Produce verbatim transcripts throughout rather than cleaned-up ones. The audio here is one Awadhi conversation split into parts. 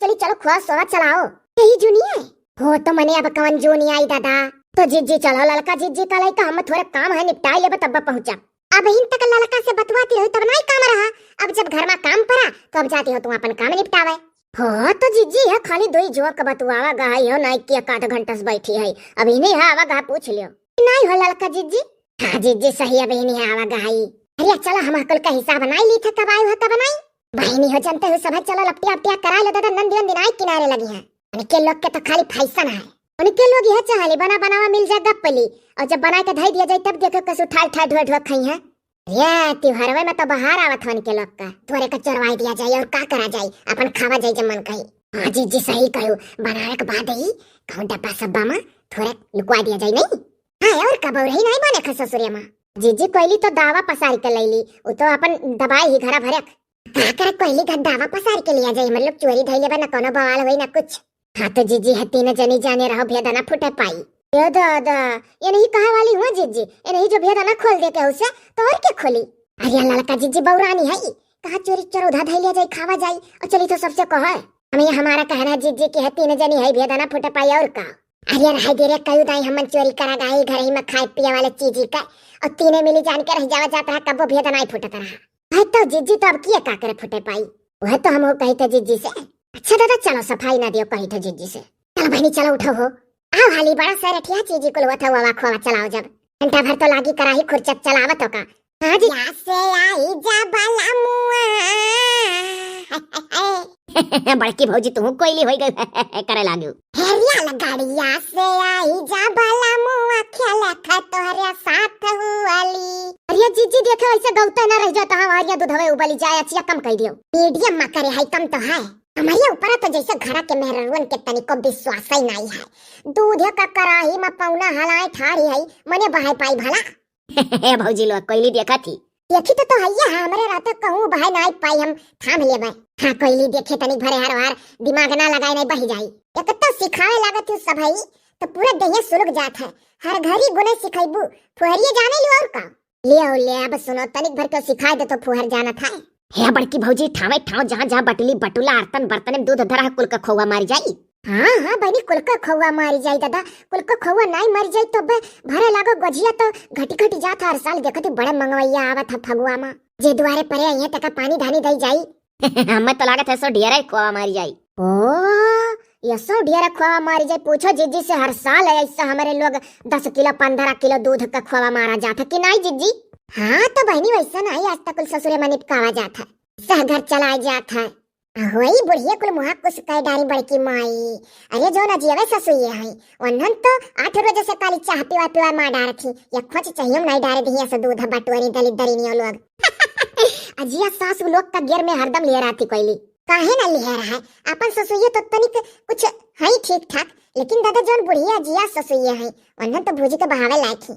चली चलो, खोवा सोवा चलाओ। यही जूनिया है? हो तो मने अब कवन जूनिया आई दादा। तो जिज्जी चलो, ललका जिज्जी का लइका, हम थोड़े काम है निपटाई लेबे तब पहुँचा। अबहिन तक ललका से बतुआती रही तब नाई काम रहा, अब जब घर मा काम परा तो अब जाती हो तुम अपन काम निपटावे। हो तो जिज्जी है, खाली दोई जोक बतुआवा गई हो, नाई कि एक आध घंटा से बैठी है, अब इन्हें है आवा गहा पूछ लियो। नाई हो ललका जिज्जी। हाँ जिज्जी सही, अब इन्हें आवा गई। अरे चलो, हम कुल का हिसाब नाई ली थे, कब आयु है कब नाई। बहिनी हो, जानते हो सब है, चलो लपटिया उपटिया करा लो दादा, नंदी वंदी नाई किनारे लगी है। उनके लोग के तो खाली फैशन है। उनके लोग यह चाहली बना बनावा मिल जाए गप्पली, और जब बना के धई दिया जाए तब देखो कस उठाल ठाल ढोए ढोए खाई है। ये त्योहारवे में तो बाहर आवत हो उनके लोग का, थोड़े का चोरवाई दिया जाए और का करा जाए, अपन खावा जाए जब मन कही। हाँ जिज्जी सही कहू, बनावे के बाद ही कहूँ डब्बा सब्बा में थोड़े लुकवा दिया जाए, नहीं? हाँ और का बउरही नहीं बने खा ससुरे माँ। जिज्जी कोयली तो दावा पसार के लैली, वो तो अपन दबाई ही घरा भरे। का करे कोयली घर दावा पसार के लिया जाए, मतलब चोरी धई लेबे, ना कोनो बवाल होई ना कुछ। हाँ तो जिज्जी है, तीन जनी जाने रहो, भेद ना फूटे पाई। ए दादा, ये नहीं कहे वाली हुआ जिज्जी, ये नहीं जो भेद ना खोल दे के उसे, तो और के खोली? अरे ललका जिज्जी बउरानी है, कहा चोरी चोर उधा धई लिया जाए, खावा जाए, और चली तो सबसे कहो। हम ये हमारा कहना है जिज्जी की है, तीन जनी है, भेद ना फूटे पाई और का। अरे रहाई दे रे, कयू दाई हमन चोरी करा गाई घर ही में खाए पिए वाले चीज ही का, और तीने मिली जान के रह जावा जात रहा, कबो भेद नाई फूटत रहा। भाई तो जिज्जी तो अब किए का करे फूटे पाई, वह तो हम कही थे जिज्जी से। अच्छा दादा चलो सफाई ना दियो, कही थे जिज्जी से। चलो बहनी चलो उठो हो, आओ हाली बड़ा सैरठिया चीजी कुल होत हुआ खोवा चलाओ जब। घंटा भर तो लागी कराही खुरचक चलावत हो का। हाँ जी। या से आई जा बाला मुआ। बड़की भौजी तू कोयली होई गई करे लागियो। हेरिया लगड़िया से आई जा बाला मुआ, खेला खा तोहरे साथ हुआली। अरे जिज्जी देखे ऐसे गौते ना रह जाता, हमारिया दूधवे उबली जाए, अचिया कम कह दियो। मीडियम मा करे है, कम तो है। हमारे ऊपर तो जैसे घरा के मेहररुअन के तनिको विश्वास ही नहीं है। दूध का कराही में पौना हलाए ठाड़ी है, मने बहाए पाई भला। ए भौजी लोग, कोयली देखा थी। देखी तो, तो हइया है, हमरे रहते कहूँ बहाए नाई पाई, हम थाम लेबे। हाँ, कोयली देखे तनिक भरे हर वार, दिमाग ना लगाए नहीं बही जाई। एक तो सिखावे लागत हूँ सब है, तो पूरा देहिया सुलग जात है। हर घड़ी गुने सिखैबू, फुहरिए जाने लू और का? ले आओ, ले, अब सुनो, तनिक भर के सिखाए दे तो फुहर जाना था। हे बड़की भौजी, ठावे ठाव जहाँ जहाँ बटुली बटुला, आरतन बर्तन में दूध धरा है, कुल का खोवा मारी जाई। हाँ, हाँ, बनी, कुल का खोवा मारी जाई दादा, कुल का खोवा नाई मारी जाई तो बे भरे लागो गोझिया तो घटी घटी जात है हर साल, देखती बड़े मंगवैया आवत है फगुआ मा, जे दुआरे परे अइहे तका पानी धानी दई जाई। हमें तो लागत है सो ढेर खोवा मारी जाई। ओ, ये सो ढेर खोवा मारी जाई, पूछो जिज्जी से, हर साल है ऐसा हमारे लोग दस किलो, पन्द्रह किलो दूध का खोवा मारा जात है कि नाई जिज्जी? हाँ, तो बहनी वैसा नाई आज तक कुल ससुरे में निपकावा जात है, सह घर चलाए जात है। आ होई बुढ़िया कुल मुहा कुछ कह डारी बड़की माई। अरे जो ना जियवे ससुइये है, उन्हन तो आठ रोज से काली चाह पिवा पिवा मार डारत ही, या खोच चाहिए नाई डारे दिही ऐसे दूध बटुअरी दलित दरिनियो लोग। अजिया सासु लोग का गियर में हरदम लिहे रहती कोयली। काहे ना लिहे रहा है? अपन ससुइये तो तनिक कुछ है ठीक ठाक, लेकिन दादा जौन बुढ़िया अजिया ससुइये है, उन्हन तो भूजी के बहावे लायक ही।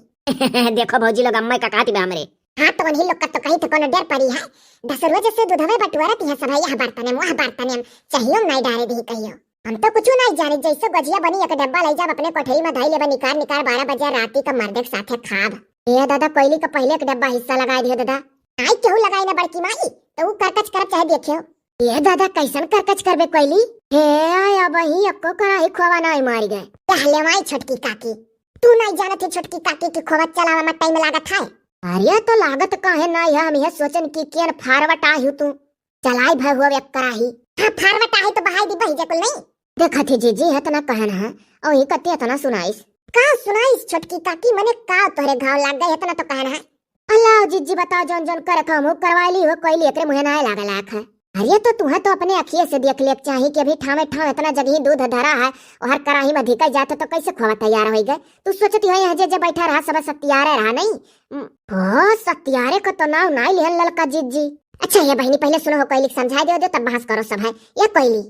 देखो भौजी लोग, अम्मा का कहती बा हमरे। हाँ, तो उन्हीं लोग का तो कही थे, कोनो डर पड़ी है? दस रोज से दूधवे बटुअरत है सब, यह बर्तन में, वह बर्तन में, चाहिए नाई डारे दी कहियो। हम तो कुछ नहीं जाने, जैसे गोझिया बनी एक डब्बा ले जाब अपने कोठरी में धई लेबे निकार निकार, बारह बजे राती का मर्दे के साथे खाब। ए दादा, कोयली का पहले एक डब्बा हिस्सा लगाए दियो दादा। नाई केहू लगाई ना बड़की माई, तो ऊ करकच करब चाहे देखियो। ए दादा, कैसन करकच करबे कोयली? हे, आय, अब ही एको कराही खोवा नाई मारी गए। पहले माई छोटकी काकी, तू नाई जानत है छोटकी काकी की खोवा चलावे में टाइम लागत है। अरे तो लागत काहे नाई है, हम यह सोचन की केन फारवट आई हूँ तू। चलाई भर हुआ एक कराही। हाँ, फारवट आहे तो बहाई दी बही जे कुल नहीं। देखत ही जीजी, इतना कहन है, और ही कत्ती इतना सुनाइस। का सुनाइस छोटकी काकी, मने का तोहरे घाव लाग गए, इतना तो कहन है। अल्लाह जीजी बताओ, जौन जौन करे था, हमहू करवाई ली हो, कोई एकरे मुँहे ना लागे लायक है। अरे तो तुहे तो अपने अखिए से देख ले चाही कि अभी ठावे ठाव इतना जगही दूध धरा है, और हर कराही में धिकल जात है, तो कैसे खोवा तैयार होई गए? तू सोचती हो यहाँ जे जे बैठा रहा, सब सत्यारे रहा नहीं? उम, हो, सत्यारे का तो नाव नाई लिहन ललका जीजी। अच्छा, ये बहिनी, पहले सुनो हो, कोयली के समझाई दे दे, तब बहस करो सब है। ये कोयली।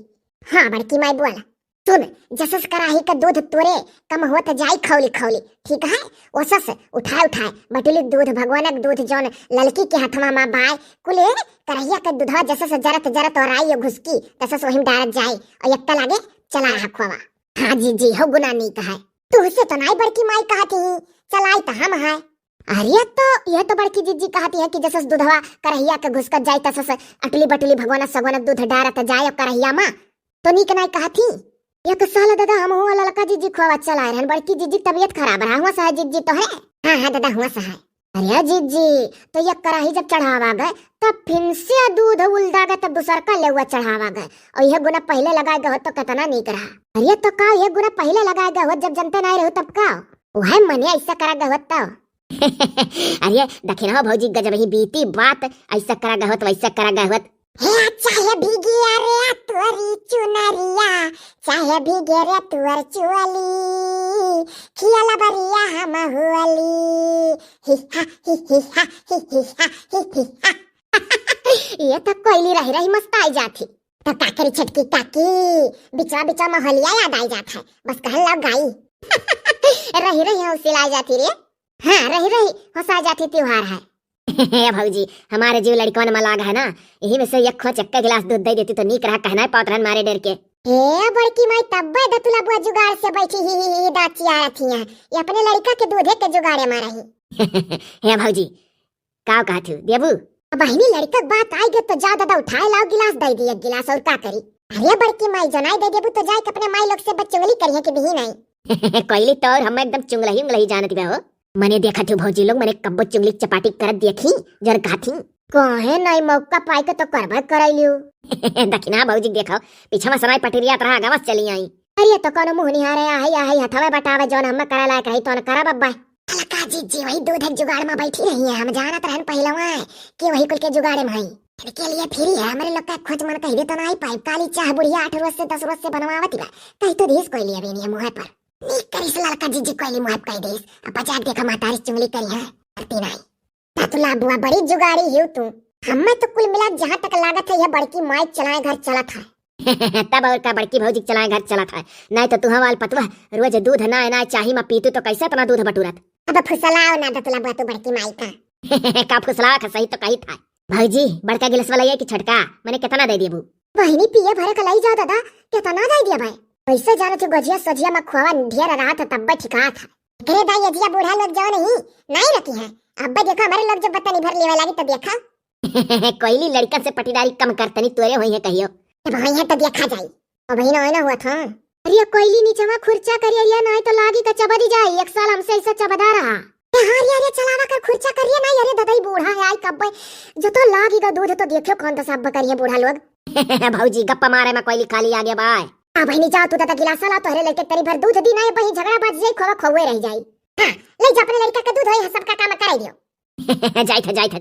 हाँ, बड़की माई बोला। सुन, जसस कराही का दूध तोरे कम होत जाई खौली खौली, ठीक है? ओसस उठाए उठाए बटुली दूध, भगवानक दूध जौन ललकी के हथवा मा बाय, कुले करहिया के दूधवा जसस जरत जरत और आई घुसकी, तसस वहिम डारत जाए और यक्का लागे चला रहा खोवा। हाँ जीजी, हो गुना नीक है। तुहसे तो नाई बड़की माई कहत ही, चलाई तो हम है। अरे तो यह तो बड़की जीजी कहती है कि जसस दूधवा करहिया के घुसकत जाई तसस अटली बटली भगवान सगवान दूध डारत जाए करहिया मा। तो नीक नाई कहत ही। एक साल दादा हम हुआ ललका जिज्जी खोवा चलाए रहन, बड़की जिज्जी के तबियत खराब रहा, हुआ सहाय जिज्जी तो है। हाँ, हाँ दादा, हुआ सहाय। अरे जिज्जी, तो एक कराही जब चढ़ावा गए, तब फिन से दूध उलदा गए, तब दूसर का लेवा चढ़ावा गए। और यह गुना पहले लगाए गए होत तो कितना नीक रहा। अरे तो का यह गुना पहले लगाए गए होत, जब जनते नाई रहो तब का? वह मने ऐसा करा गए होत तो। अरे दखिनहा भौजी, गजब ही बीती बात, ऐसा करा गए होत, वैसा करा गए होत। हे चाहे भीगी अरे तोरी चुनरिया, चाहे भीगे रे तुअर चुअली, खियाला बरिया हम हुअली। ही हा, ही, ही हा, ही, ही हा, ही, ही हा। ये तो कोयली रही रही मस्त आई जाती। तो का करी छोटकी काकी, बिचवा बिचवा में होलिया याद आई जात है, बस कहन लाओ गाई। रही रही हौसिला आई जाती रे। हाँ, रही रही हौसा जाती त्योहार है। ए भौजी, हमारे जीव लड़कवन में लाग है ना, यही में से एक खोच एक गिलास दूध दे देती तो नीक रहा, कहना है पावत रहन मारे डर के। हे बड़की माई, तब्बे दतुला बुआ जुगाड़ से बैठी ही, ही, ही दाँत चियारत हियाँ। ये अपने लड़का के दूधे के जुगाड़े में रही। हे भौजी, का कहत हूँ, देबू? अब बहिनी लड़का के बात आई गए तो जा दादा उठाए लाओ गिलास दे दी एक गिलास, और का करी? अरे बड़की माई, जनाई दे देबू तो जाए के अपने माई लोग से बच्चों वाली करिए कि नहीं, नहीं। कोयली तो और हम एकदम चुंगलही उंगलही जानत बे हो। मने देखत हूँ भौजी लोग, मने कब्बो चुंगली चपाटी करत देखी, जर कहत ही। काहे नहीं, मौका पाई के तो करबे करैलियो। दखिना भौजी देखो, पीछे में सराय पटरियात रहा, गवस चली आई। अरे तो कोनो मुँह निहारे, आहे, आहे, हथवे बटावे, जौन हमें करे लायक रही, तौन करब अब्बा। ललका जिज्जी वही दूध के जुगाड़ में बैठी रही है, हम जानत रहन पहलवा कि वही कुल के जुगाड़े में हई। इनके लिए फ्री है, हमरे लोग का खोज मन कहिबे तो ना आई पाई। काली चाह बुढ़िया आठ रोज से दस रोज से बनवावत बा, कही तो धीस कोयली अबे नहीं मुँह पर। नीक करिस ललका जिज्जी कोयली मुँह कह देस। अब बजा के देखा महतारी चुंगली करी है, करती नहीं। दतुला बुआ बड़ी जुगाड़ी हियो तू। हमें तो कुल मिला जहाँ तक लागत है यह बड़की माई चलाए घर चलत है। तब और का बड़की भौजी के चलाए घर चलत है, नहीं तो तुहा वाल पतवा रोज दूध ना ना चाही में पीतू तो कैसे इतना दूध बटूरत? अब फुसलाओ ना दतुला बुआ तू बड़की माई का। का फुसलावा का सही तो कही था। भौजी, बड़का गिलास वाला ये कि छोटका, मने कितना दे देबू? बहिनी पिए भरे का लाई जा दादा, कितना दे दिया भाई? वैसे जाने तू गजिया सजिया में खोवा ढेर रहा था तब्बे ठिका था। एकरे दाई अजिया बूढ़ा लोग जो नहीं, नहीं रखी है। अब्बे देखो हमारे लोग जब बतनी भर लेवे लागी तो देखा। कोयली लड़कन से पटीदारी कम कर, तनी तोरे होई है कहियो। जब होई है तो देखा जाई। अब ही ना, ना हुआ था। अरे कोयली नीचवा खुर्चा करिए, अरे नहीं तो लागी का चबदी जाई। एक साल हमसे ऐसा चबदा रहा। ए, हाँ रे, अरे चलावा कर खुर्चा करिए ना, अरे ददई बूढ़ा है, आई कब्बे जो तो लागी का दूध तो देखियो कौन तो सब करिए बूढ़ा लोग। भौजी गप्पा मारे में कोयली खाली आगे बाय। हाँ बहिनी जाओ तू दादा गिलासा ला, तोहरे लड़के तनी भर दूध दी ना, बहिनी झगड़ा बाज जाई, खोवा खोवे रह जाई। हाँ, ले जा अपने लड़का के दूध होई है, सबका काम करे दियो। जाइत है, जाइत है,